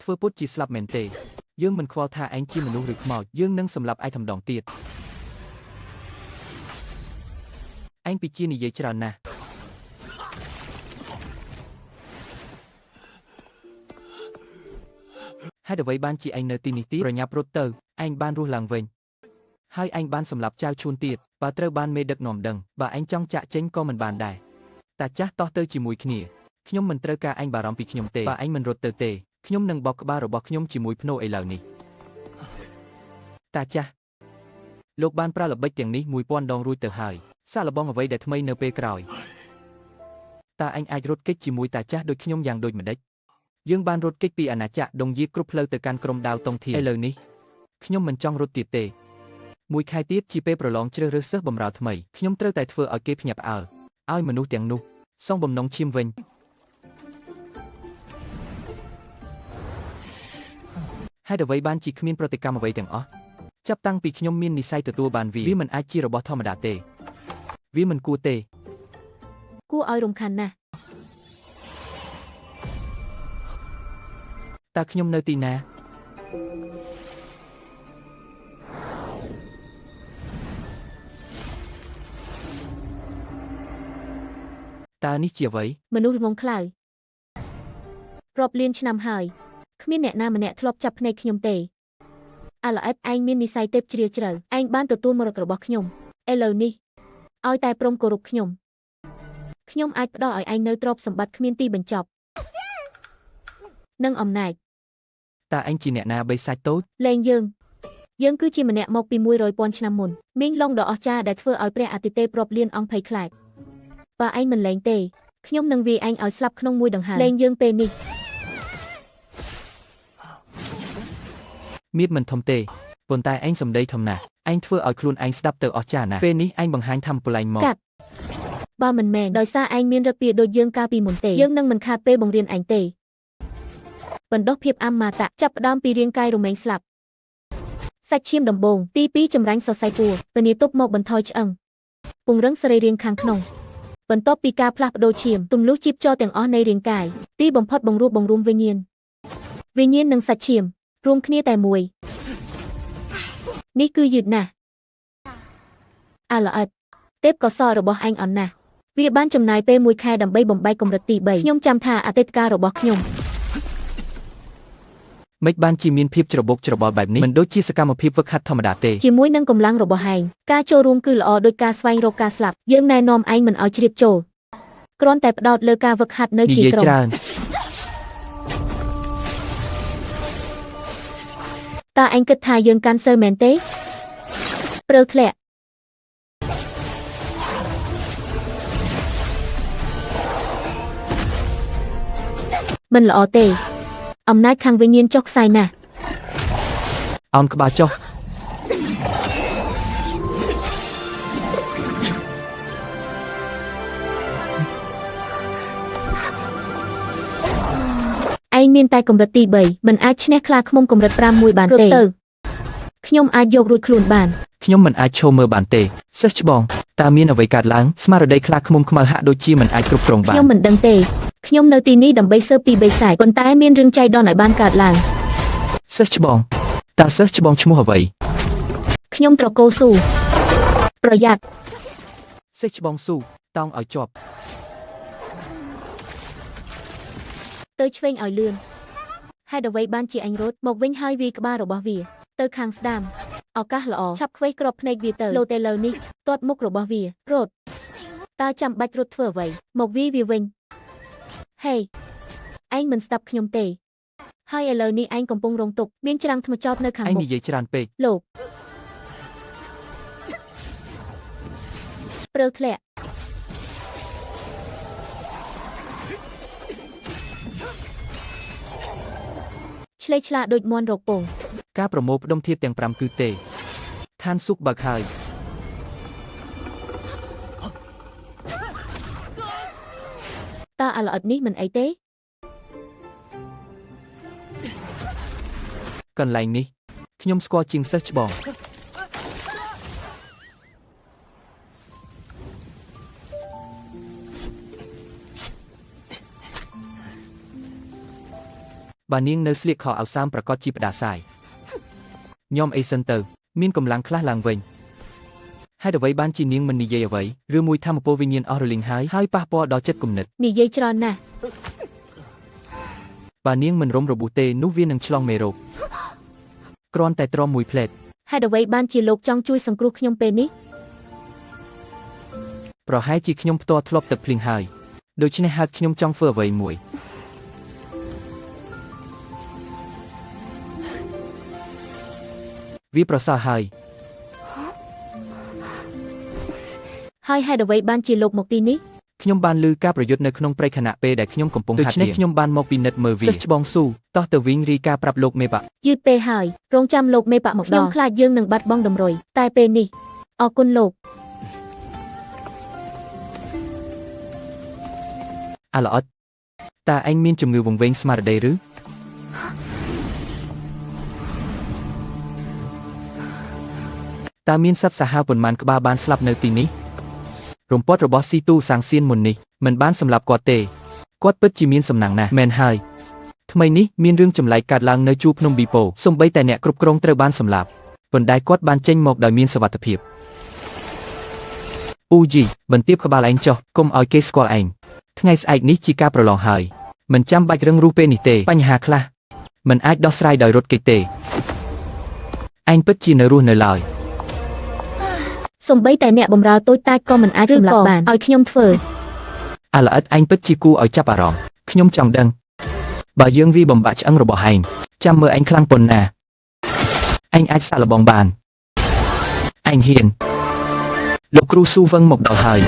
ធ្វើពុតជាស្លាប់មែនទេយើងមិនខ្វល់ថាឯងជាមនុស្សឬខ្មោចយើងនឹងសម្លាប់ឯងតែម្ដងទៀតឯងពិជានិយាយច្រើនណាស់ហេតុអ្វីបានជាឯងនៅទីនេះទៀតប្រញាប់រត់ទៅឯងបានរស់ឡើងវិញហើយឯងបានសម្លាប់ចៅឈួនទៀតបើត្រូវបានមេដឹកនាំដឹងបើឯងចង់ចាក់ចេញក៏មិនបានដែរតាចាស់តោះទៅជាមួយគ្នាខ្ញុំមិនត្រូវការឯងបារម្ភពីខ្ញុំទេបើឯងមិនរត់ទៅទេខ្ញុំនឹងបោកក្បាលរបស់ខ្ញុំជាមួយភ្នោឥឡូវនេះតាចាស់លោកបានប្រើល្បិចទាំងនេះ1000ដងរួចទៅហើយសាកល្បងអ្វីដែលថ្មីនៅពេលក្រោយតើឯងអាចរត់គេចជាមួយតាចាស់ដូចខ្ញុំយ៉ាងដូចម្ដេចយើងបានរត់គេចពីអាណាចក្រដងយាគ្រប់ផ្លូវទៅកាន់ក្រុមដាវតុងធាឥឡូវនេះខ្ញុំមិនចង់រត់ទៀតទេមួយខែទៀតជាពេលប្រឡងជ្រើសរើសសិស្សបម្រើថ្មីខ្ញុំត្រូវតែធ្វើឲ្យគេភ្ញាក់ផ្អើលឲ្យមនុស្សទាំងនោះសងបំណងឈាមវិញហេតុអ្វីបានជាគ្មានប្រតិកម្មអ្វីទាំងអស់ចាប់តាំងពីខ្ញុំមាននិស្ស័យទទួលបានវាមិនអាចជារបស់ធម្មតាទេវាមិនគួរទេ គួរឲ្យរំខានណាស់ តើខ្ញុំនៅទីណាតើនេះជាអ្វី មនុស្សល្ងងខ្លៅរាប់លានឆ្នាំហើយគ្មានអ្នកណាម្នាក់ធ្លាប់ចាប់ភ្នែកខ្ញុំទេអាឡអេបឯងមាននិស្ស័យទេពជ្រាលជ្រៅឯងបានទទួលមរតករបស់ខ្ញុំឥឡូវនេះឲ្យតែព្រមគោរពខ្ញុំខ្ញុំអាចផ្ដល់ឲ្យឯងនៅទ្រព្យសម្បត្តិគ្មានទីបញ្ចប់និងអំណាច តើឯងជាអ្នកណាបិសាចតូច លែងយើងយើងគឺជាម្នាក់មកពី100,000ឆ្នាំមុនមីងឡុងដ៏អស្ចារ្យដែលធ្វើឲ្យព្រះអាទិទេពរាប់លានអង្គភ័យខ្លាចបើឯងមិនលែងទេខ្ញុំនឹងវាយឯងឲ្យស្លាប់ក្នុងមួយដង្ហើមលែងយើងពេលនេះ មៀតមិនធំទេប៉ុន្តែឯងសម្ដីធំណាស់ឯងធ្វើឲ្យខ្លួនឯងស្ដាប់ទៅអស្ចារ្យណាស់ពេលនេះឯងបង្ហាញធម្មពលឯងមក កាត់បើមិនមែនដោយសារឯងមានរឹកពីដូចយើងកាលពីមុនទេយើងនឹងមិនខាតពេលបង្រៀនឯងទេបណ្ដុះភាពអមតៈចាប់ផ្ដើមពីរាងកាយរមែងស្លាប់សាច់ឈាមដំបូងទី2ចម្រាញ់សរសៃពួរពនីទុកមកបន្ថយឆ្អឹងពង្រឹងសរីរាង្គខាងក្នុងបន្ទាប់ពីការផ្លាស់ប្ដូរឈាមទម្លុះជីបចរទាំងអស់នៃរាងកាយទីបំផុតបង្រួបបង្រួមវិញ្ញាណវិញ្ញាណនិងសាច់ឈាមរួមគ្នាតែមួយនេះគឺយឺតណាស់អាល្អិតទេពកោសលរបស់ឯងអន់ណាស់វាបានចំណាយពេលមួយខែដើម្បីបំបែកកម្រិតទី3ខ្ញុំចាំថាអតីតកាលរបស់ខ្ញុំ មិនបានជាមានភាពច្របូកច្របល់បែបនេះមិនដូចជាសកម្មភាពវឹកហាត់ធម្មតាទេ ជាមួយនឹងកម្លាំងរបស់ឯងការចូលរួមគឺល្អដូចការស្វែងរកការស្លាប់យើងណែនាំឯងមិនឲ្យជ្រាបចូលគ្រាន់តែផ្ដោតលើការវឹកហាត់នៅ និ ជាក្រុម យាយច្រើន តើឯងគិតថាយើងកាន់សើមែនទេព្រើវធ្លាក់មិនល្អទេអំណាចខាងវិញ្ញាណចុះខ្សែណាស់ អោនក្បាលចុះ ឯងមានតែកម្រិតទី3មិនអាចឈ្នះខ្លាឃ្មុំកម្រិត5មួយបានទេទៅខ្ញុំអាចយករួចខ្លួនបាន ខ្ញុំមិនអាចឈរមើលបានទេសិស្សច្បងតើមានអ្វីកើតឡើងស្មារតីខ្លាឃ្មុំខ្មៅហាក់ដូចជាមិនអាចគ្រប់គ្រងបាន ខ្ញុំមិនដឹងទេខ្ញុំនៅទីនេះដើម្បីស៊ើបពីបិសាចប៉ុន្តែមានរឿងចៃដន្យឲ្យបានកើតឡើង សិស្សច្បងតើសិស្សច្បងឈ្មោះអ្វី ខ្ញុំត្រកូលស៊ូប្រយ័ត្ន សិស្សច្បងស៊ូតោងឲ្យជាប់ ទៅឆ្វេងឲ្យលឿនហេតុអ្វីបានជាអញរត់មកវិញហើយវាយក្បាលរបស់វាទៅខាងស្ដាំឱកាសល្អឆាប់ខ្វេះក្របភ្នែកវាទៅលោតេលើនេះទាត់មុខរបស់វារត់តើចាំបាច់រត់ធ្វើអ្វីមកវាយវាវិញហេឯងមិនស្ដាប់ខ្ញុំទេហើយឥឡូវនេះឯងកំពុងរងទុក្ខមានច្រាំងថ្មចោតនៅខាងមុខ ឯងនិយាយច្រើនពេក លោកព្រើវធ្លាក់ឆ្លេឆ្លាដូចមន់រកពង ការប្រមូលផ្ដុំធាតុទាំង5គឺទេឋានសុខបើកហើយ តើអាល្អិតនេះមិនអីទេ កន្លែងនេះខ្ញុំស្គាល់ជាងសិស្សច្បង បើនាងនៅស្លៀកខោអាវសើមប្រកាសជាផ្ដាសាយញោមអីសិនទៅមានកម្លាំងខ្លះឡើងវិញហេតុអ្វីបានជានាងមិននិយាយអ្វីឬមួយធម្មពលវិញ្ញាណអស់រលីងហើយហើយប៉ះពាល់ដល់ចិត្តគំនិត និយាយច្រើនណាស់ បើនាងមិនរំរបួសទេនោះវានឹងឆ្លងមេរោគគ្រាន់តែទ្រាំមួយផ្លែត ហេតុអ្វីបានជាលោកចង់ជួយសង្គ្រោះខ្ញុំពេលនេះ ប្រហែលជាខ្ញុំផ្ទាល់ធ្លាប់ទឹកភ្លៀងហើយដូច្នេះហេតុខ្ញុំចង់ធ្វើអ្វីមួយវាប្រសើរហើយ ហើយហេតុអ្វីបានជាលោកមកទីនេះ ខ្ញុំបានឮការប្រយុទ្ធនៅក្នុងព្រៃខណៈពេលដែលខ្ញុំកំពុងហាត់រៀនដូច្នេះខ្ញុំបានមកពិនិត្យមើលវាសិស្សច្បងស៊ូតោះទៅវិញរីការប្រាប់លោកមេបាក់ យឺតពេលហើយរងចាំលោកមេបាក់មកដល់ខ្ញុំខ្លាចយើងនឹងបាត់បង់តម្រុយតែពេលនេះអរគុណលោក អាឡអត់តើឯងមានជំងឺវង្វេងស្មារតីឬតើមានសត្វសាហាវប៉ុន្មានក្បាលបានស្លាប់នៅទីនេះរំពាត់របស់ស៊ីទូសាងសៀនមុននេះមិនបានសម្លាប់គាត់ទេគាត់ពិតជាមានសំណាងណាស់មែនហើយថ្មីនេះមានរឿងចម្លែកកើតឡើងនៅជួរភ្នំប៊ីប៉ូសូម្បីតែអ្នកគ្រប់គ្រងត្រូវបានសម្លាប់ប៉ុន្តែគាត់បានចេញមកដោយមានសុវត្ថិភាពអ៊ូជីបន្ទាបក្បាលឯងចុះកុំឲ្យគេស្គាល់ឯងថ្ងៃស្អែកនេះជាការប្រឡងហើយមិនចាំបាច់រឹងរូសពេលនេះទេបញ្ហាខ្លះមិនអាចដោះស្រាយដោយរត់គេចទេឯងពិតជានៅរស់នៅឡើយ សំបីតែអ្នកបំរើតូចតាចក៏មិនអាចសម្លាប់បានឲ្យខ្ញុំធ្វើ អាល្អិតឯងពិតជាគួរឲ្យចាប់អារម្មណ៍ខ្ញុំចង់ដឹងបើយើងវាបំបាក់ឆ្អឹងរបស់ឯងចាំមើលឯងខ្លាំងប៉ុណ្ណាឯងអាចសាកល្បងបានឯងហ៊ានលោកគ្រូស៊ូវឹងមកដល់ហើយ